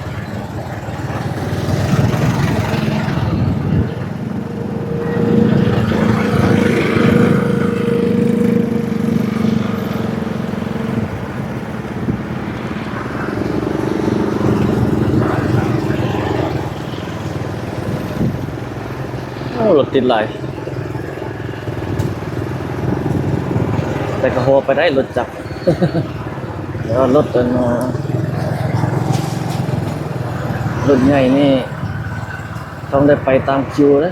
ໂອ້ ລົດຕິດຫຼາຍ ແຕ່ກໍພໍໄປໄດ້ລົດຈັກ ແຕ່ວ່າລົດອັນ ລົດໃຫຍ່ນີ້ຕ້ອງໄດ້ໄປຕາມຄິວເດ້.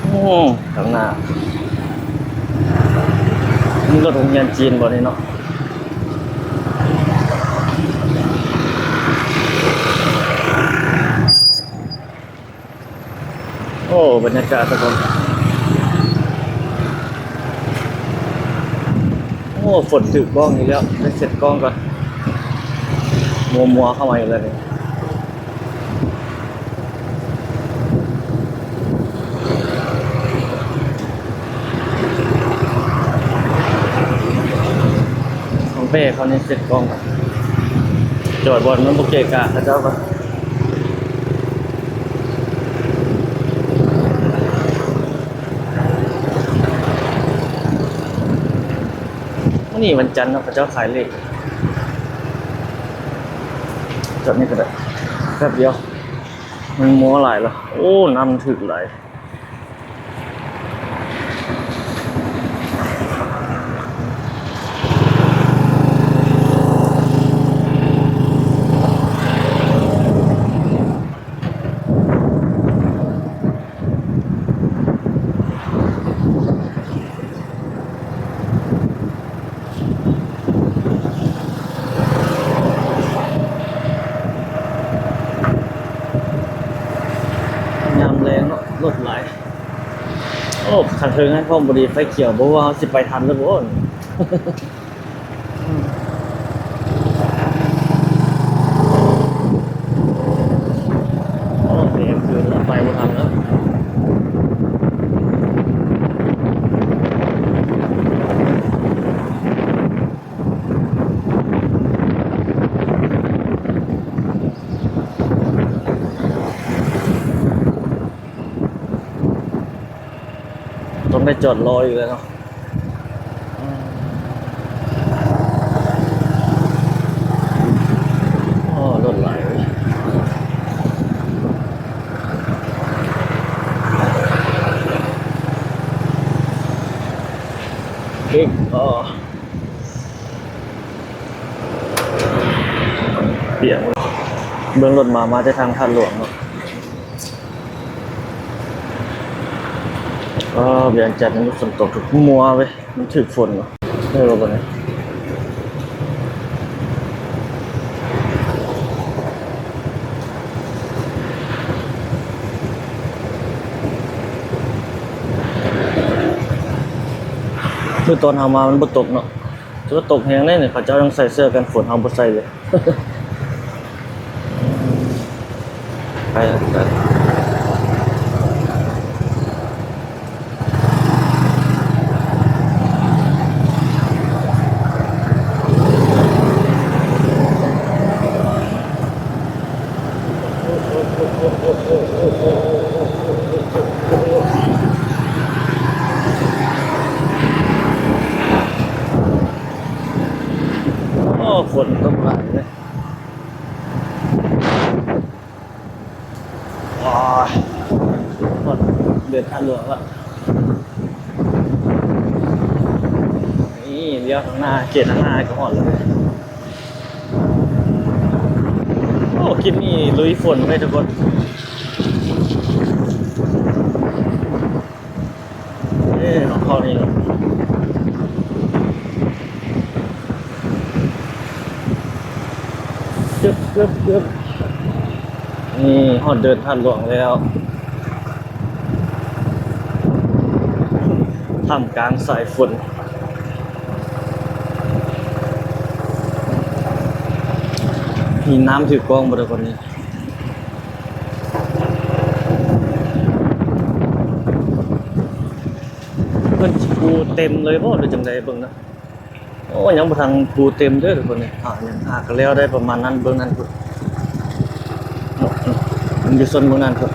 ໂອ້ ຂ້າງໜ້າມີລົດໂຮງຮຽນຈີນບໍ່ນີ້ເນາະ? ໂອ້ ບັນຍາກາດທຸກຄົນ. ໂອ້ ຝົນຖືກກ້ອງອີກແລ້ວ ໄດ້ເຊັດກ້ອງກ່ອນ. ມົວໆເຂົ້າມາອີກແລ້ວນີ້. ຂອງແປ້ເຂົານີ້ເຊັດກ້ອງ ຈອດບ່ອນມັນບໍ່ເກະກະເຂົາເຈົ້າກໍ ມື້ນີ້ວັນຈັນເນາະ ເຂົາເຈົ້າຂາຍເລກ. ຈອດນີ້ກໍໄດ້ ແປັບດຽວ ມັນມົວຫຼາຍແລ້ວ. ໂອ້ ນ້ຳມັນຖືກຫຼາຍ. ຍາມແລງເນາະ ລົດຫຼາຍ. ໂອ້ ຄັນເທິງຫັ້ນພ້ອມພໍດີໄຟຂຽວ ບໍ່ຮູ້ວ່າເຮົາຊິໄປທັນຫຼືບໍ່. ໂອ້ ເຕັມຄືນແລ້ວ ໄປບໍ່ທັນແລ້ວ. ຕ້ອງໄດ້ຈອດລໍຢູ່ແລ້ວເນາະ. ໂອ້ ລົດຫຼາຍເວີ້ຍ. ອີກ ໂອ້ ປຽກ. ເບິ່ງລົດມາ ມາແຕ່ທາງທາດຫຼວງເນາະ. ເອີ ວຽງຈັນນີ້ຝົນຕົກ ຖືກມົວເວີ້ຍ ມັນຖືກຝົນເນາະ. ເອີ ບັດນີ້ ຄືຕອນເຮົາມາມັນບໍ່ຕົກເນາະ. ຖືວ່າຕົກແຮງເດ້ນີ້ ເຂົາເຈົ້າຍັງໃສ່ເສື້ອກັນຝົນ ເຮົາບໍ່ໃສ່ເລີຍ. ໄປ ໄປ ໂອ້ ຝົນຕົກຫຼາຍເດ້. ໂອ້ຍ ຮອດເດີນທາງຫຼວງລະ. ນີ້ ລ້ຽວທາງໜ້າ ເກດທາງໜ້າກໍຮອດແລ້ວເດ້. ໂອ້ ຄລິບນີ້ລຸຍຝົນເລີຍທຸກຄົນ. ເອີ ເຂົ້ານີ້ ຈຶບ ຈຶບ ຈຶບ ນີ້ຮອດເດີ່ນທາດຫຼວງແລ້ວ ທ່າມກາງສາຍຝົນ. ມີນ້ຳຖືກກ້ອງບໍ່ດອກຄົນນີ້? ເພິ່ນຊິປູເຕັມເລີຍບໍ່ ຫຼືຈັ່ງໃດເບິ່ງນະ? ໂອ້ ຍັງບໍ່ທັນປູເຕັມເດີທຸກຄົນນີ້. ອ່າ ຍັງຫາກະແລ້ວໄດ້ປະມານນັ້ນ ເບິ່ງນັ້ນພຸ້ນ ມັນຢູ່ໂຊນເບິ່ງນັ້ນພຸ້ນ.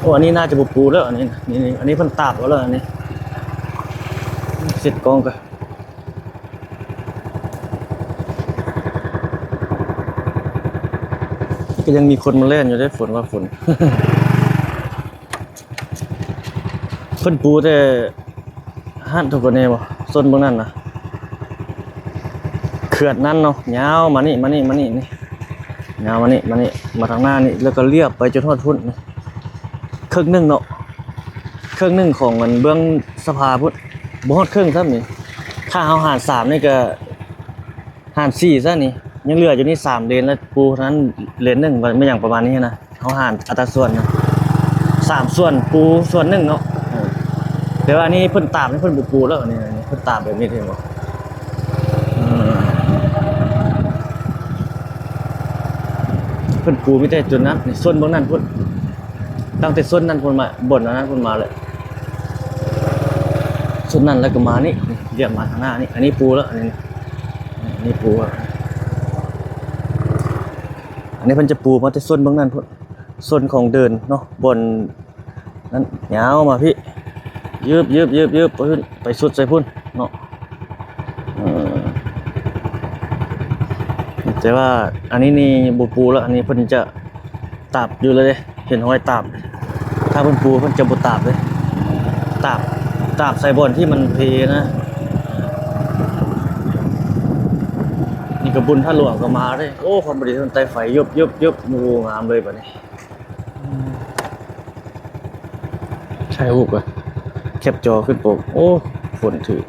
ໂອ້ ອັນນີ້ໜ້າຈະບໍ່ປູແລ້ວ ອັນນີ້ ນີ້ ນີ້ ອັນນີ້ເພິ່ນຕາບເອົາແລ້ວ ອັນນີ້ ເຊັດກ້ອງກະ ກໍຍັງມີຄົນມາແລ່ນຢູ່ເດ້ ຝົນວ່າຝົນ ເພິ່ນປູແຕ່ຫັ້ນທຸກຄົນນີ້ບໍ່ ໂຊນເບິ່ງນັ້ນນະ ເຂືອດນັ້ນເນາະ ຍາວມານີ້ ມານີ້ ມານີ້ ນີ້ ຍາວມານີ້ ມານີ້ ມາທາງໜ້ານີ້ ແລ້ວກໍລຽບໄປຈົນຮອດພຸ້ນ ເຄິ່ງໜຶ່ງເນາະ ເຄິ່ງໜຶ່ງຂອງອັນເບື້ອງສະພາພຸ້ນ ບໍ່ຮອດເຄິ່ງຊ້ຳນີ້. ຖ້າເຮົາຫານສາມນີ້ກໍຫານສີ່ຊະນີ້ ຍັງເຫຼືອຢູ່ນີ້ສາມເລນ ແລ້ວປູທາງນັ້ນເລນໜຶ່ງ ແມ່ນຫຍັງປະມານນີ້ນະ. ເຮົາຫານອັດຕາສ່ວນນະ ສາມສ່ວນປູສ່ວນໜຶ່ງເນາະ. ເອີ ແຕ່ວ່າອັນນີ້ເພິ່ນຕາບນີ້ ເພິ່ນບໍ່ປູແລ້ວ ອັນນີ້ ອັນນີ້ເພິ່ນຕາບແບບນີ້ ເຫັນບໍ່? ເອີ ເພິ່ນປູມີແຕ່ຈຸດນັ້ນ ນີ້ ໂຊນເບື້ອງນັ້ນພຸ້ນ ຕັ້ງແຕ່ໂຊນນັ້ນພຸ້ນມາ ບ່ອນອັນນັ້ນພຸ້ນມາເລີຍ ໂຊນນັ້ນແລ້ວກໍມານີ້ ລຽບມາທາງໜ້ານີ້ ອັນນີ້ປູແລ້ວ ອັນນີ້ ອັນນີ້ປູແລ້ວ. ອັນນີ້ເພິ່ນຈະປູມາແຕ່ໂຊນເບື້ອງນັ້ນພຸ້ນ ໂຊນຂອງເດີ່ນເນາະ ບ່ອນນັ້ນຍາວມາພີ້ ຍືບໆໆໆ ໄປພຸ້ນ ໄປສຸດໃສ່ພຸ້ນເນາະ. ເອີ ແຕ່ວ່າອັນນີ້ນີ້ບໍ່ປູແລ້ວ ອັນນີ້ເພິ່ນຈະຕາບຢູ່ເລີຍເດ້ ເຫັນຮອຍຕາບ. ຖ້າເພິ່ນປູເພິ່ນຈະບໍ່ຕາບເດ້ ຕາບ ຕາບໃສ່ບ່ອນທີ່ມັນເພນະ. ນີ້ກະບຸນທາດຫຼວງກໍມາເດ້. ໂອ້ ຄວາມບໍ່ດີເທິງໃຕ້ໄຟ ຍົບໆໆ ໂອ້ ງາມເລີຍບາດນີ້. ຖ່າຍຮູບກ່ອນ ແຄບຈໍຂຶ້ນປົກ. ໂອ້ ຝົນຖືກ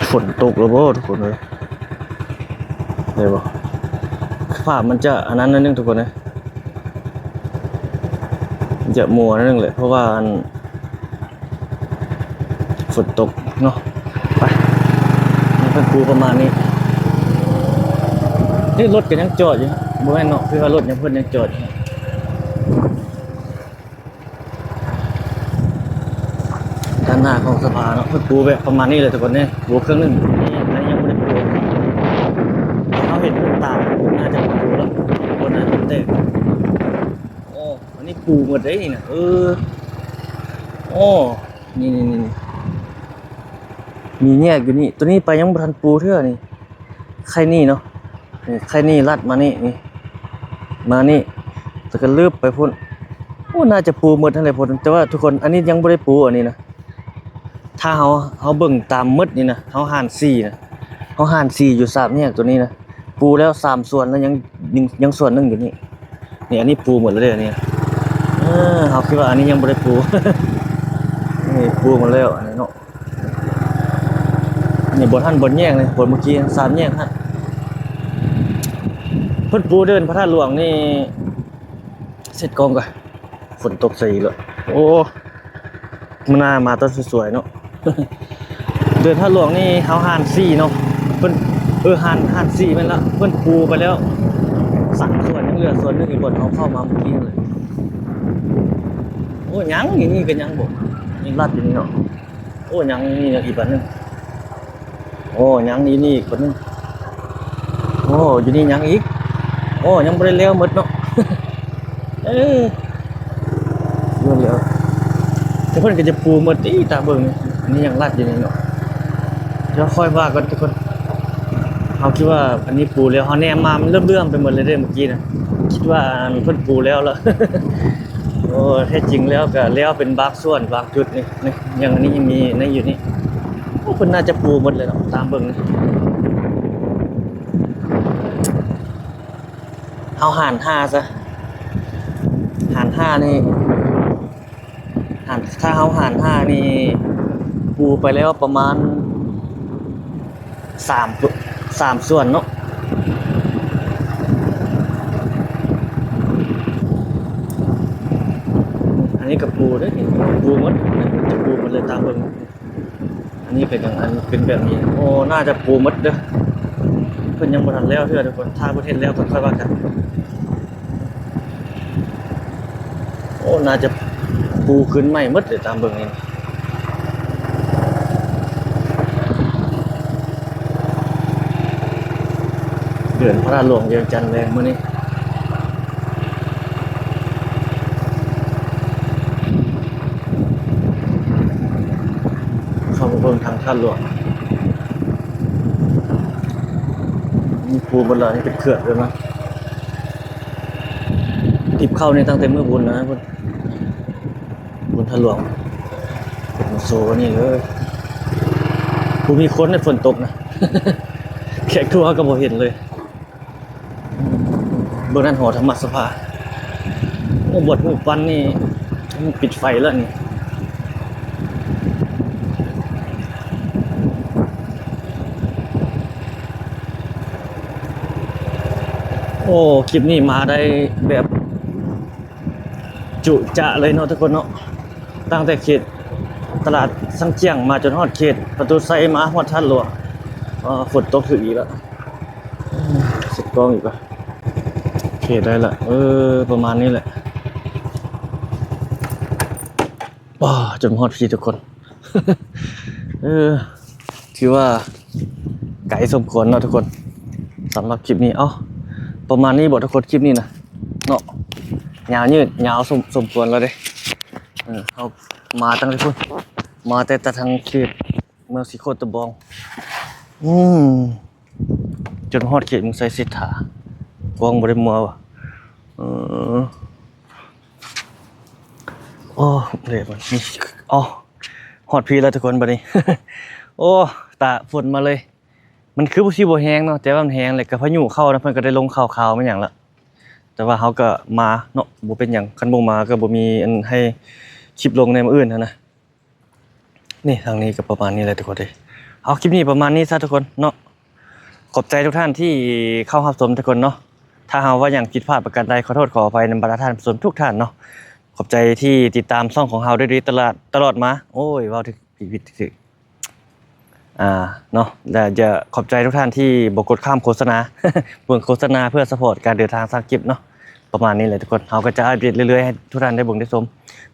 ຝົນຕົກແລ້ວບໍ່ທຸກຄົນເອີຍ? ໄດ້ບໍ່? ພາບມັນຈະອັນນັ້ນໜ້ອຍໜຶ່ງທຸກຄົນເອີຍ ຈະມົວໜ້ອຍໜຶ່ງແຫຼະ ເພາະວ່າອັນ ຝົນຕົກເນາະ. ໄປ ມັນເປັນພູປະມານນີ້. ເອີ ລົດກໍຍັງຈອດຢູ່ ບໍ່ແມ່ນເນາະ ຄືວ່າລົດຍັງ ເພິ່ນຍັງຈອດຢູ່. ດ້ານໜ້າຂອງສະພາເນາະ ເພິ່ນປູແບບປະມານນີ້ແຫຼະທຸກຄົນເດ້. ປູເຄິ່ງໜຶ່ງ ອັນນີ້ຍັງບໍ່ໄດ້ປູ ເຮົາເຫັນເພິ່ນຕາກ ໜ້າຈະປູແລ້ວ ບໍ່ໜ້າຈະແຕກ. ໂອ້ ອັນນີ້ປູໝົດເດ້ນີ້ນະ. ເອີ ໂອ້ ນີ້ໆໆ ມີແຍກຢູ່ນີ້ ໂຕນີ້ໄປຍັງບໍ່ທັນປູເທື່ອນີ້. ໄຄນີ້ເນາະ ນີ້ໄຄນີ້ລັດມານີ້ ນີ້ ມານີ້ ແລ້ວກໍລຶບໄປພຸ້ນ. ໂອ້ ໜ້າຈະປູໝົດຫັ້ນແຫຼະ ແຕ່ວ່າທຸກຄົນ ອັນນີ້ຍັງບໍ່ໄດ້ປູ ອັນນີ້ນະ. ຖ້າເຮົາ ເຮົາເບິ່ງຕາມໝົດນີ້ນະ ເຮົາຫານສີ່ນະ ເຮົາຫານສີ່ຢູ່ສາມແຍກໂຕນີ້ນະ ປູແລ້ວສາມສ່ວນ ແລ້ວຍັງ ຍັງ ຍັງສ່ວນໜຶ່ງຢູ່ນີ້. ນີ້ ອັນນີ້ປູໝົດແລ້ວເດ້ ອັນນີ້. ເອີ ເຮົາຄິດວ່າອັນນີ້ຍັງບໍ່ໄດ້ປູ ນີ້ປູໝົດແລ້ວ ອັນນີ້ເນາະ. ນີ້ບ່ອນຫັ້ນບ່ອນແຍກນີ້ ບ່ອນເມື່ອກີ້ສາມແຍກຫັ້ນ ເພິ່ນປູເດີ່ນພະທາດຫຼວງນີ້. ເຊັດກ້ອງກ່ອນ ຝົນຕົກໃສ່ອີກແລ້ວ. ໂອ້ ມື້ໜ້າມາຕອນສວຍໆເນາະ. ເດີ່ນທາດຫຼວງນີ້ເຮົາຫານສີ່ເນາະ ເພິ່ນ ເອີ ຫານ ຫານສີ່ແມ່ນລະ ເພິ່ນປູໄປແລ້ວສາມສ່ວນ ຍັງເຫຼືອສ່ວນໜຶ່ງຢູ່ບ່ອນເຮົາເຂົ້າມາເມື່ອກີ້ເລີຍ. ໂອ້ ຍັງ ນີ້ ນີ້ກໍຍັງບໍ່ ຍັງລັດຢູ່ນີ້ເນາະ. ໂອ້ ຍັງມີອີກບາດໜຶ່ງ. ໂອ້ ຍັງຢູ່ນີ້ອີກບາດໜຶ່ງ. ໂອ້ ຢູ່ນີ້ຍັງອີກ. ໂອ້ ຍັງບໍ່ໄດ້ແລ້ວໝົດເນາະ. ເອີ ແລ້ວ ແຕ່ເພິ່ນກໍຈະປູໝົດຕິ ຕາເບິ່ງນີ້ ອັນນີ້ຍັງລັດຢູ່ນີ້ເນາະ. ດຽວຄ່ອຍວ່າກັນທຸກຄົນ ເຮົາຄິດວ່າອັນນີ້ປູແລ້ວ ເຮົາແນມມາມັນເຫຼື້ອມໆໄປໝົດເລີຍເດ້ເມື່ອກີ້ນະ ຄິດວ່າອັນເພິ່ນປູແລ້ວລະ. ໂອ້ ແທ້ຈິງແລ້ວກະແລ້ວເປັນບາງສ່ວນບາງຈຸດນີ້ ນີ້ ຍັງ ອັນນີ້ຍັງມີໃນຢູ່ນີ້. ໂອ້ ເພິ່ນໜ້າຈະປູໝົດເລີຍເນາະ ຕາມເບິ່ງນີ້. ເຮົາຫານຫ້າຊະ ຫານຫ້ານີ້ ຫານ ຖ້າເຮົາຫານຫ້ານີ້ ປູໄປແລ້ວປະມານສາມ ສາມສ່ວນເນາະ. ອັນນີ້ກໍປູເດ້ ປູໝົດ ຈະປູໝົດເລີຍຕາມເບິ່ງ. ອັນນີ້ກໍຍັງ ອັນເປັນແບບນີ້ ໂອ້ ໜ້າຈະປູໝົດເດີ້ ເພິ່ນຍັງບໍ່ທັນແລ້ວເທື່ອທຸກຄົນ ຖ້າເພິ່ນເຮັດແລ້ວເພິ່ນຄ່ອຍວ່າກັນ. ໂອ້ ໜ້າຈະປູຂຶ້ນໃໝ່ໝົດເລີຍຕາມເບິ່ງນີ້. ເດີນພະທາດຫຼວງວຽງຈັນແລງມື້ນີ້ ເຂົ້າມາເບິ່ງທາງທາດຫຼວງ ມີພູເບິດແລ້ວ ນີ້ເປັນເຂື່ອນເລີຍນະ. ທິບເຂົ້ານີ້ຕັ້ງແຕ່ມື້ບຸນນະພຸ້ນ ບຸນທາດຫຼວງ ມາໂຊນີ້ເລີຍ. ບໍ່ມີຄົນໃນຝົນຕົກນະ ແຂກທົວເຮົາກໍບໍ່ເຫັນເລີຍ. ເບິ່ງນັ້ນ ຫໍທຳມະສະພາ. ໂອ້ ບວດຮູບປັ້ນນີ້ ມັນປິດໄຟແລ້ວນີ້. ໂອ້ ຄລິບນີ້ມາໄດ້ແບບຈຸຈະເລີຍເນາະທຸກຄົນເນາະ ຕັ້ງແຕ່ເຂດຕະຫຼາດຊຳຈຽງ ມາຈົນຮອດເຂດປະຕູໄຊ ມາຮອດທາດຫຼວງ. ອໍ ຝົນຕົກຖືກອີກແລ້ວ ເຊັດກ້ອງອີກວ່າ. ໂອເຄ ໄດ້ລະ ເອີ ປະມານນີ້ແຫຼະ. ວ້າ ຈົນຮອດພີ້ທຸກຄົນ ເອີ ຖືວ່າໄກສົມຄວນເນາະທຸກຄົນ ສຳລັບຄລິບນີ້. ເອົ້າ ປະມານນີ້ບໍທຸກຄົນ ຄລິບນີ້ນະເນາະ ຍາວຍືດຍາວສົມ ສົມຄວນແລ້ວເດ້. ເອີ ເຮົາມາຕັ້ງແຕ່ພຸ້ນ ມາແຕ່ ແຕ່ທາງເຂດເມືອງສີໂຄດຕະບອງ ອືມ ຈົນຮອດເຂດເມືອງໄຊເສດຖາ ກ້ອງບໍ່ໄດ້ມົວວ່າ. ເອີ ໂອ້ ເດ ອໍ ຮອດພີ້ແລ້ວທຸກຄົນບັດນີ້. ໂອ້ ຕາຝົນມາເລີຍ ມັນຄືຊິບໍ່ແຮງເນາະ ແຕ່ວ່າມັນແຮງແຫຼະ ກໍພາຍຸເຂົ້ານະ ເພິ່ນກໍໄດ້ລົງຂ່າວຄາວແມ່ນຫຍັງລະ. ແຕ່ວ່າເຮົາກໍມາເນາະ ບໍ່ເປັນຫຍັງ ຄັນບໍ່ມາກໍບໍ່ມີອັນໃຫ້ຄລິບລົງໃນມື້ອື່ນຫັ້ນນະ. ນີ້ ທາງນີ້ກໍປະມານນີ້ແຫຼະທຸກຄົນເອີຍ. ເອົາ ຄລິບນີ້ປະມານນີ້ຊະທຸກຄົນເນາະ. ຂອບໃຈທຸກທ່ານທີ່ເຂົ້າຮັບຊົມທຸກຄົນເນາະ. ຖ້າຫາກວ່າຫຍັງຜິດພາດປະການໃດ ຂໍໂທດຂໍອະໄພນຳບັນດາທ່ານຜູ້ຊົມທຸກທ່ານເນາະ. ຂອບໃຈທີ່ຕິດຕາມຊ່ອງຂອງເຮົາດ້ວຍດີຕະຫຼອດ ຕະຫຼອດມາ. ໂອ້ຍ ເວົ້າຖືກ ຜິດ ຖືກ ອ່າ ເນາະ ແລະ ຈະຂອບໃຈທຸກທ່ານທີ່ບໍ່ກົດຂ້າມໂຄສະນາ ເບິ່ງໂຄສະນາເພື່ອຊັບພອດການເດີນທາງສ້າງຄລິບເນາະ. ປະມານນີ້ແຫຼະທຸກຄົນ ເຮົາກໍຈະອັບເດດເລື້ອຍໆໃຫ້ທຸກທ່ານໄດ້ເບິ່ງໄດ້ຊົມ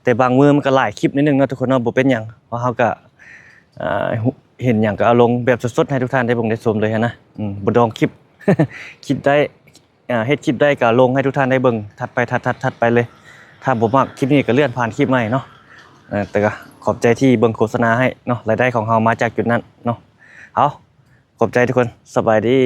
ແຕ່ບາງມື້ມັນກໍຫຼາຍຄລິບໜ້ອຍໜຶ່ງເນາະທຸກຄົນເນາະ ບໍ່ເປັນຫຍັງ ເພາະເຮົາກໍ ເອີ ເຫັນຫຍັງກໍເອົາລົງແບບສົດໆໃຫ້ທຸກທ່ານໄດ້ເບິ່ງໄດ້ຊົມເລີຍຫັ້ນນະ. ອືມ ບໍ່ດອງຄລິບ ຄລິບໃດ ເຮັດຄລິບໃດກໍລົງໃຫ້ທຸກທ່ານໄດ້ເບິ່ງ ຖັດໄປ ຖັດ ຖັດ ຖັດໄປເລີຍ. ຖ້າບໍ່ມັກຄລິບນີ້ກໍເລື່ອນຜ່ານຄລິບໃໝ່ເນາະ. ເອີ ແຕ່ກໍຂອບໃຈທີ່ເບິ່ງໂຄສະນາໃຫ້ເນາະ ລາຍໄດ້ຂອງເຮົາມາຈາກຈຸດນັ້ນເນາະ. ເອົາ ຂອບໃຈທຸກຄົນ ສະບາຍດີ.